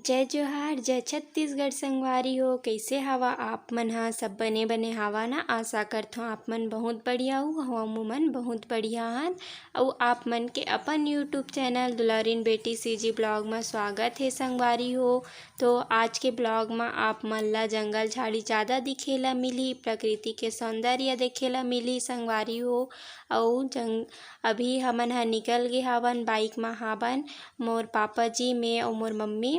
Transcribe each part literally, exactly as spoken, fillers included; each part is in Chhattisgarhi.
जय जोहार, जय छत्तीसगढ़ संगवारी हो। कइसे हवा आप मन ह? सब बने बने हवा ना? आशा करथों आप मन बहुत बढ़िया हो, हमू मन बहुत बढ़िया हन। अउ आप मन के अपन YouTube चैनल दुलारिन बेटी CG ब्लॉग म स्वागत हे संगवारी हो। तो आज के ब्लॉग म आप मन ला जंगल झाड़ी ज़्यादा दिखे ला मिलही, प्रकृति के सौंदर्य देखे ला मिलही संगवारी हो। अउ जंग-, अभी हमन ह निकल गे हावन, बाइक म हावन, मोर पापा जी, मैं अउ मोर मम्मी।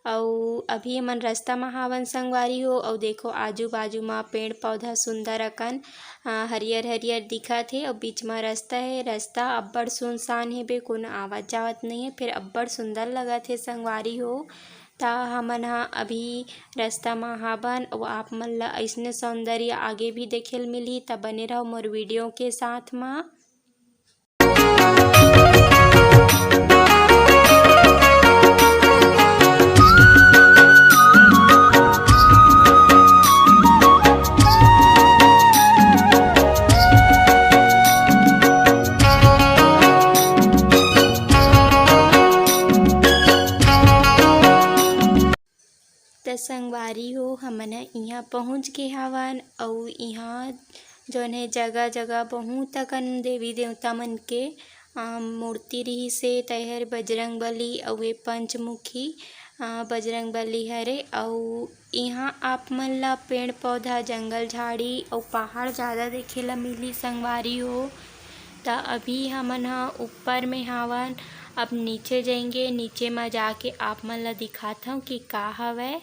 अउ अभी हमन रस्ता म हावन संगवारी हो। अउ देखो, आजू बाजू म पेड़ पौधा सुंदर अकन, अ, हरियर हरियर दिखत हे। अउ बीच म रस्ता हे, रस्ता अब्बड़ सुनसान हे बे, कोनो आवत जावत नइ हे, फेर अब्बड़ सुंदर लगत हे संगवारी हो। त हमन ह अभी रस्ता म हावन, अउ आप मन ल अइसने सौंदर्य आगे भी देखे ल मिलही, त बने रहो मोर वीडियो के साथ म। त संगवारी हो, हमन ह इहाँ पहुँच गे हावन, अउ इहाँ जौन हे जगह-जगह बहुत अकन देवी देवता मन के, अ, मूर्ति रिहिस हे। तेहर बजरंग बली अउ ए पंचमुखी, अ, बजरंग बली हरे। अउ इहाँ आप मन ला पेड़ पौधा, जंगल झाड़ी अउ पहाड़ ज़्यादा देखे ला मिलही संगवारी हो। त अभी हमन ह ऊपर में हावन, अब नीचे जाएंगे। नीचे म जाके आप मन ला दिखात हव कि का हवय।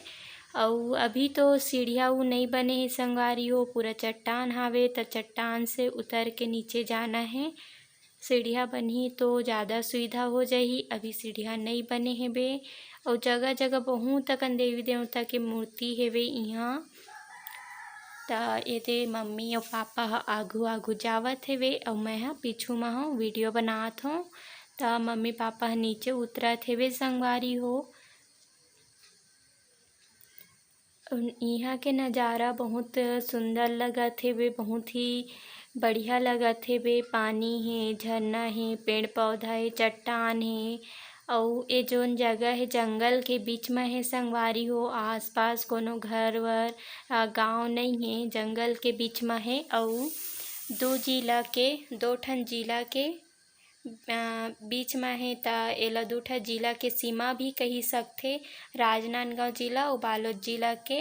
अउ अभी तो सीढ़िया उ नइ बने हे संगवारी हो, पूरा चट्टान हावे, त चट्टान से उतर के नीचे जाना हे। सीढ़िया बनही तो ज़्यादा सुविधा हो जाही। अभी सीढ़िया नइ बने हेबे, अउ जगह जगह बहुत अकन देवी देवता के मूर्ति हेवे इहाँ। त एदे मम्मी अउ पापा ह आघू आघू जावत हेवे, अउ मैं ह पीछू म हव, वीडियो बनात हव। त मम्मी पापा ह नीचे उतरत हेवे संगवारी हो। इहाँ के नज़ारा बहुत सुंदर लगत हेबे, बहुत ही बढ़िया लगत हेबे। पानी हे, झरना हे, पेड़ पौधा हे, चट्टान हे, अउ ए जोन जगह हे जंगल के बीच म हे संगवारी हो। आसपास कोनो घर वर, अ, गाँव नइ हे, जंगल के बीच म हे। अउ दू जिला के, दो ठन जिला के अ, बीच म हे, त एला दू ठा जिला के सीमा भी कहि सकथे, राजनांदगांव जिला अउ बालोद जिला के।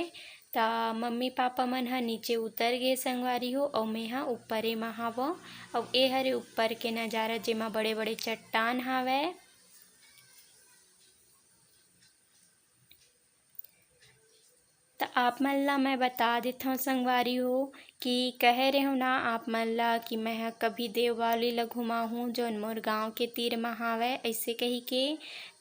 त मम्मी पापा मन ह नीचे उतर गे संगवारी हो, अउ मेंहा ऊपरे म हावव। अउ ए हरे ऊपर के नजारा, जेमा बड़े-बड़े चट्टान हावय। त आप मन ला मैं बता देथव संगवारी हो कि कहे रेहेंव ना आप मन ला कि मैं ह कभी देव बावली ला घुमाहूँ, जौन मोर गाँव के तीर म हावय, अइसे कहिके।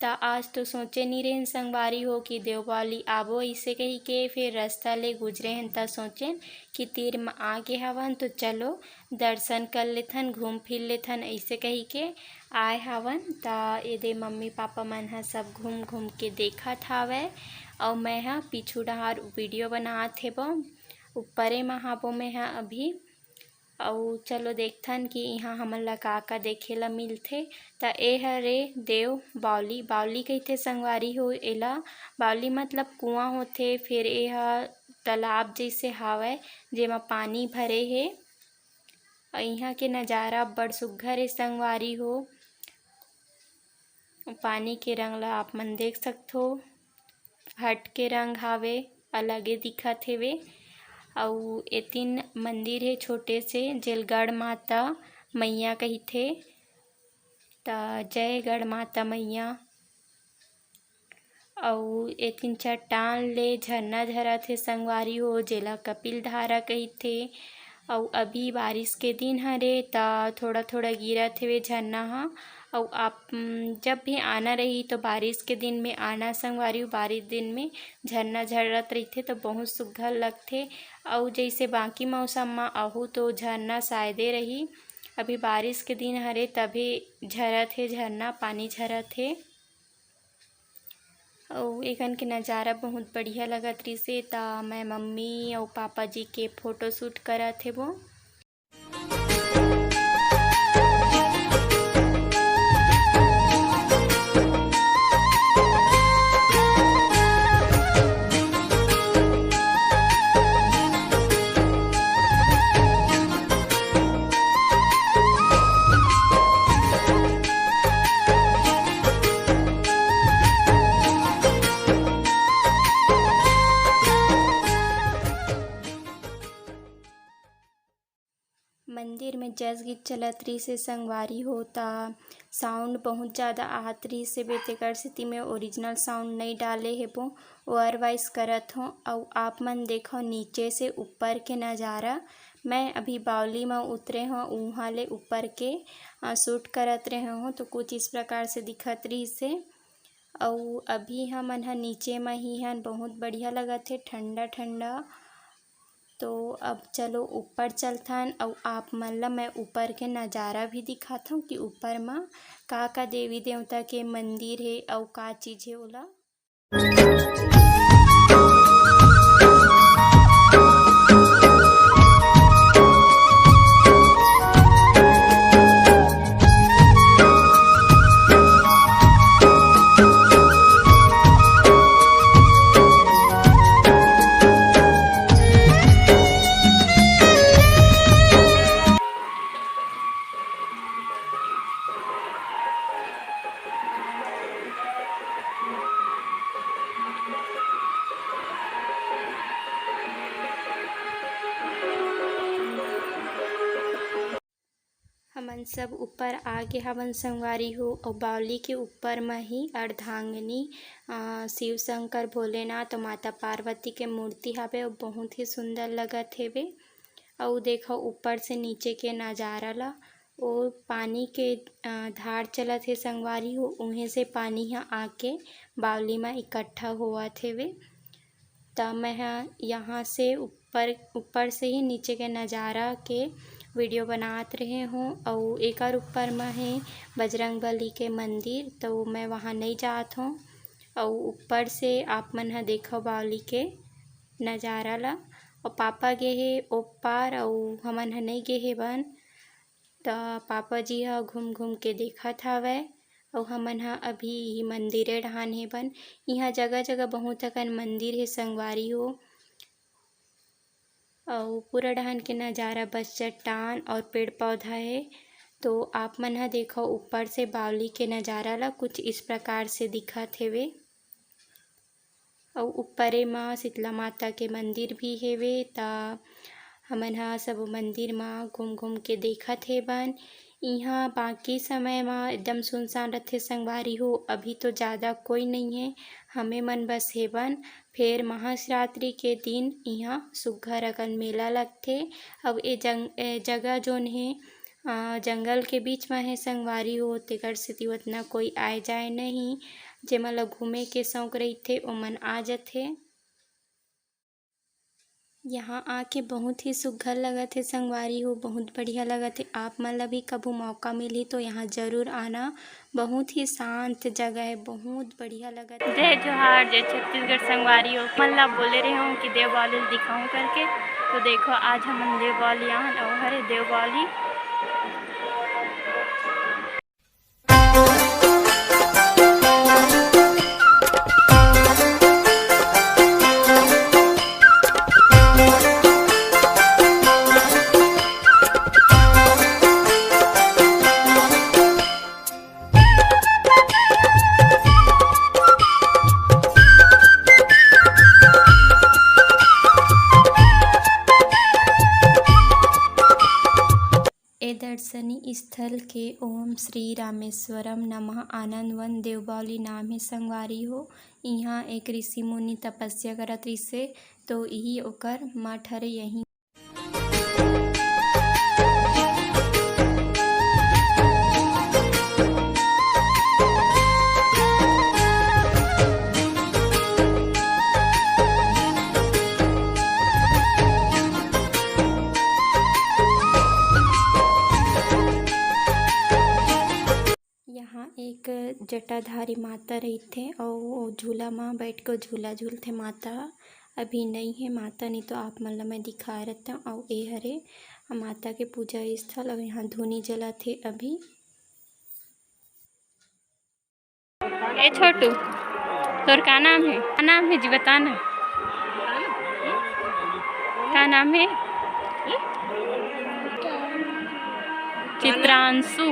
त आज तो सोचे नी रेहेन संगवारी हो कि देव बावली आबो, अइसे कहिके। फेर रस्ता ले गुजरे हन त सोचेन कि तीर म आगे हवन, तो चलो दर्शन कर लेथन, घूम फिर लेथन, अइसे कहिके आए हावन। त एदे मम्मी पापा मन ह सब घूम घूम के देखत हावय, अउ मैं ह पीछू डहार वीडियो बनात हेबो, ऊपरे म हाबो मैं ह अभी। अउ चलो देखथन कि इहाँ हमन ला का का देखे ला मिलथे। त ए हरे देव बावली, बावली कहिथे संगवारी हो एला। बावली मतलब कुआं होथे, फेर ए ह तालाब जइसे हावय, जेमा पानी भरे हे। अउ इहाँ के नजारा अब्बड़ सुग्घर हे संगवारी हो। पानी के रंग ला आप मन देख सकथो, हट के रंग हावे, अलगे दिखत हेवे। अउ एतिन मंदिर हे छोटे से, जेल गढ़ माता मैया कहिथे। त जय गढ़ माता मैया। अउ एतिन चट्टान ले झरना झरत हे संगवारी हो, जेला कपिल धारा कहिथे। अउ अभी बारिश के दिन हरे, त थोड़ा-थोड़ा गिरत हेवे झरना ह। अउ आप, उम, जब भी आना रही, तो बारिश के दिन में आना संगवारी हो, बारिश दिन में झरना झरत रहिथे, तो बहुत सुग्घर लगथे। अउ जइसे बाकी मौसम म आहू, तो झरना शायदे रही। अभी बारिश के दिन हरे, तभे झरत हे झरना, पानी झरत हे। अउ एखन के नजारा बहुत बढ़िया लगत रिहिसे, त मैं मम्मी अउ पापा जी के फोटो शूट करत हेबो। जस गीत चलत रहिस हे संगवारी हो, त sound बहुत ज़्यादा आहत रहिस हे बे, तेकर सेती मैं original sound नइ डाले हेबो, otherwise करत हों। अउ आप मन देखव नीचे से ऊपर के नज़ारा। मैं अभी बावली म उतरे हों, उहाँ ले ऊपर के, अ, shoot करत रहे हों, तो कुछ इस प्रकार से दिखत रहिस हे। अउ अभी हमन ह नीचे म ही हन, बहुत बढ़िया लगत हे, ठंडा ठंडा। तो अब चलो ऊपर चलथन, अउ आप मन ल मैं ऊपर के नज़ारा भी दिखाथव कि ऊपर म का का देवी देवता के मंदिर हे अउ का चीज हे ओला। हमन सब ऊपर आ गे हवन संगवारी हो, अउ बावली के ऊपर म ही अर्धांगिनी, अ, शिव शंकर, भोलेनाथ अउ माता पार्वती के मूर्ति हावे, अउ बहुत ही सुंदर लगत हेवे। अउ देखो ऊपर से नीचे के नज़ारा ला, ओ पानी के, अ, धार चलत हे संगवारी हो, उहें से पानी ह आके बावली म इकट्ठा होवत हेवे। त मैं ह यहाँ से ऊपर, ऊपर से ही नीचे के नज़ारा के video बनात रहे हों। अउ एकर ऊपर म हे बजरंग बली के मंदिर, तो मैं वहाँ नइ जात हों। अउ ऊपर से आप मन ह देखव बावली के नज़ारा ला। अउ पापा गे हे ओ पार, अउ हमन ह नइ गे हेबन। त पापा जी ह घूम घूम के देखत हावय, अउ हमन ह अभी इही मंदिरे डहान हेबन। इहाँ जगह जगह बहुत अकन मंदिर हे संगवारी हो, अउ पूरा डहान के नज़ारा बस चट्टान और पेड़ पौधा हे। तो आप मन ह देखव ऊपर से बावली के नज़ारा ला, कुछ इस प्रकार से दिखत हेवे। अउ ऊपरे म शीतला माता के मंदिर भी हेवे, त हमन ह सब मंदिर म घूम घूम के देखत हेबन। इहाँ बाकी समय म एकदम सुनसान रथे संगवारी हो, अभी तो ज़्यादा कोई नइ हे, हमे मन बस हेबन। फेर महाशिवरात्रि के दिन इहाँ सुग्घर अकन मेला लगथे। अउ ए जंग-, ए जगह जोन हे, अ, जंगल के बीच म हे संगवारी हो, तेकर सेती ओतना कोई आए जाए नहीं। जेमन ल घूमे के शौक रहिथे, ओमन आ जथे। यहाँ आके बहुत ही सुग्घर लगत हे संगवारी हो, बहुत बढ़िया लगत हे। आप मन ल भी कभू मौका मिलही तो यहाँ जरूर आना। बहुत ही शांत जगह हे, बहुत बढ़िया लगत हे। जय जोहार, जय छत्तीसगढ़ संगवारी हो। मन ला बोले रहे हों कि देव बावली ल दिखाहूँ करके, तो देखो आज हमन देव बावली आहन, अउ हरे देव बावली। ए दर्शनी स्थल के ओम श्री रामेश्वरम नमः आनंदवन देवबावली नाम हे संगवारी हो। इहाँ एक ऋषि मुनि तपस्या करत रिसे, तो इही ओकर मठ हरे। यहीं यहाँ एक जटाधारी माता रहिथे अउ ओ झूला म बइठ के झूला झूलथे माता ह। अभी नइ हे माता, नइ तो आप मन ल मैं दिखाए रहतेंव। अउ ए हरे माता के पूजा स्थल, अउ यहाँ धूनी जलत हे अभी। ए छोटू, तोर का नाम हे? का नाम हे जी, बता ना। का नाम हे? चित्रांशु।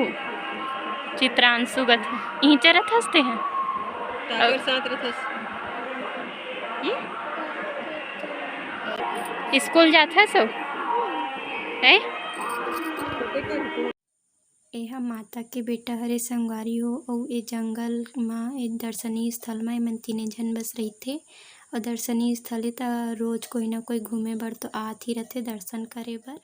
चित्रांशु गथे। इही चरत हस ते हैं? काकर साथ रथस? हम्म? स्कूल जात हस हो? हैं? एहा माता के बेटा हरे संगवारी हो, अउ ए जंगल म, ए दर्शनीय स्थल म एमन तीने झन बस रहिथे। अउ दर्शनीय स्थल ए त रोज कोई ना कोई घूमे बर तो आत ही रथे दर्शन करे बर।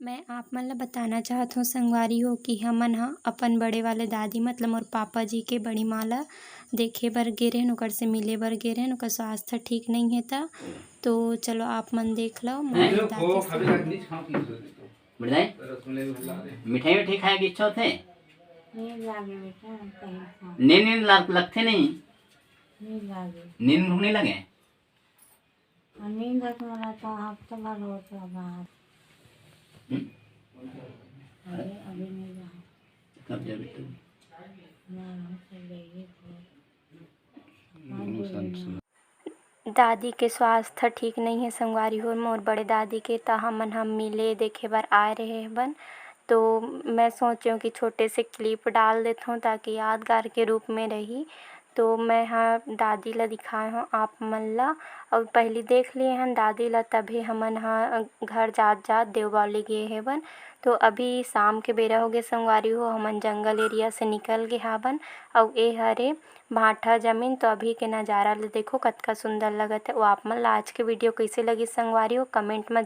मैं आप मन ल बताना चाहत हूँ संगवारी हो कि हमन ह अपन बड़े वाले दादी, मतलब मोर पापा जी के बड़ी माँ ल देखे बर गे रहेन, ओकर से मिले बर गे रहेन। ओकर स्वास्थ्य ठीक नहीं है त, तो चलो आप मन देख लो, मोर दादी से। बढ़िया है? मिठाई मिठाई खाए की इच्छा होथे? नींद लागे बेटा, हम कहीं खा। नींद, नींद लाग-, लगथे नहीं? नींद लागे। नींद भूख नहीं लगे? नींद तो हफ्ता भर होता बाहर। हम्म? अरे, अभी नहीं रहा। कब जाबे तू? दादी के स्वास्थ्य ठीक नहीं है संगवारी हो, मोर बड़े दादी के, त हमन ह मिले देखे बर आए रहे हवन। तो मैं सोचेंव कि छोटे से clip डाल देथों, ताकि यादगार के रूप में रही। तो मैं ह दादी ला दिखाए हूँ आप मन ला, अउ पहली देख लिए हन दादी ला, तभे हमन ह घर जात जात देवबावली गे हेवन। तो अभी शाम के बेरा हो गे संगवारी हो, हमन जंगल area से निकल गे हावन। अउ ए हरे भाठा जमीन। तो अभी के नजारा ल देखो, कतका सुंदर लगत है। वो आप मन ला आज के video कैसे लगी संगवारी हो, comment में